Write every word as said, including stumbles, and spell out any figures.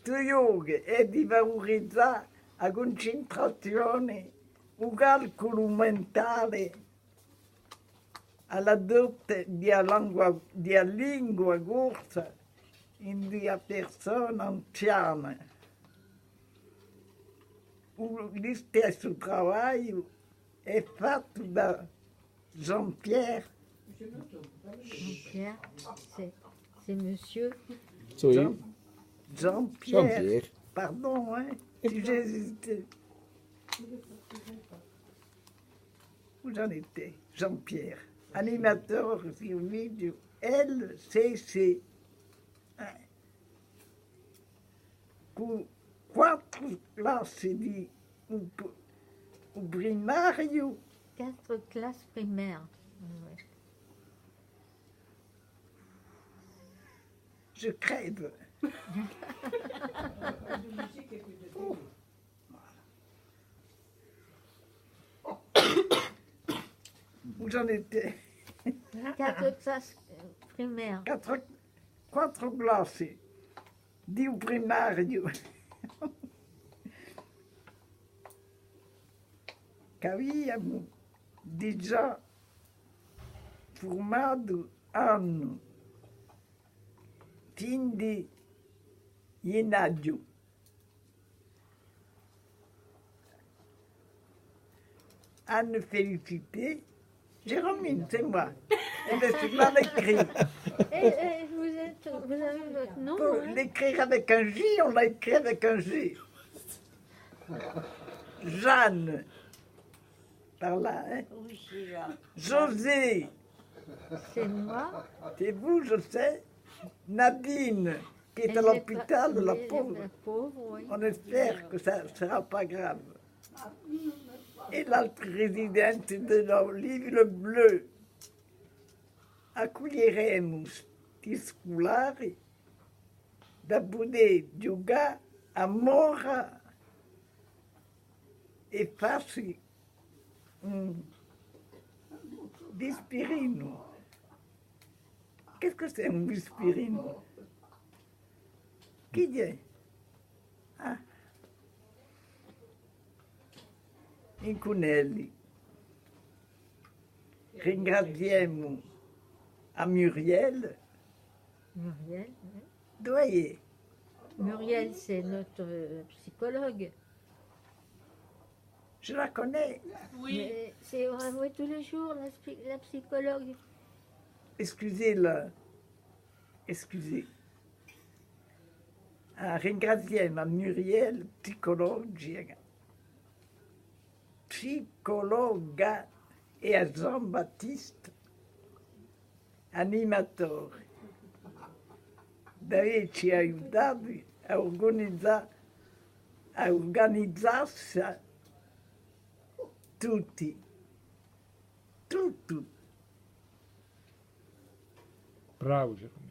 Stu ghjocu hè di favurizà a cuncentrazione, u calculu mentale, à l'adotta di a lingua, di a lingua corsa in di a persona anziana. U, listessu travagliu hè fattu da Jean-Pierre. Jean-Pierre, c'est, c'est monsieur. Sò eiu. Jean-, Jean-Pierre. Jean-Pierre. Pardon, hein, si j'hésitais. Vous en êtes, Jean-Pierre, animateur servizio L C C. Cù quattru classi di u, u primariu. Quatre classes primaires. Ouais. Je crève. Vous en êtes. Quatre classes, euh, primaires. Quatre, quattru classi di u primariu ch'aviamu digià furmatu annu, fin di ghjennaghju. Anne Félicité, Jérôme, c'est moi. Eh bien, c'est mal écrit. Et, et vous êtes, vous avez votre nom, hein ? Faut l'écrire avec un J, on l'a écrit avec un G. Jeanne. Par là, hein. Oui, c'est là. José. C'est moi. C'est vous, je sais. Nadine, qui est à l'hôpital, la pauvre. On espère que ça sera pas grave. È l'altri risidenti di l'Île Bleue. Accuglieremu sti sculari da pudè ghjucà à mora è fassi un vispirinu. Qu'est-ce que c'est un vispirinu ? Chì hè ? Ah. Incunelli. Ringraziemu à Muriel. Muriel, oui. Duv'ella hè ? Muriel, c'est notre, euh, psychologue. Je la connais. Oui. Mais c'est, on la voit tous les jours, la psy-, la psychologue. Excusez-la. Excusez. Ah, ringraziemu à Muriel, psicologa, psicologa, è à Jean-Baptiste, animatore, d'avecci aiutatu à urganizà, à urganizassi tutti. Tuttu. Bravu, Gérard.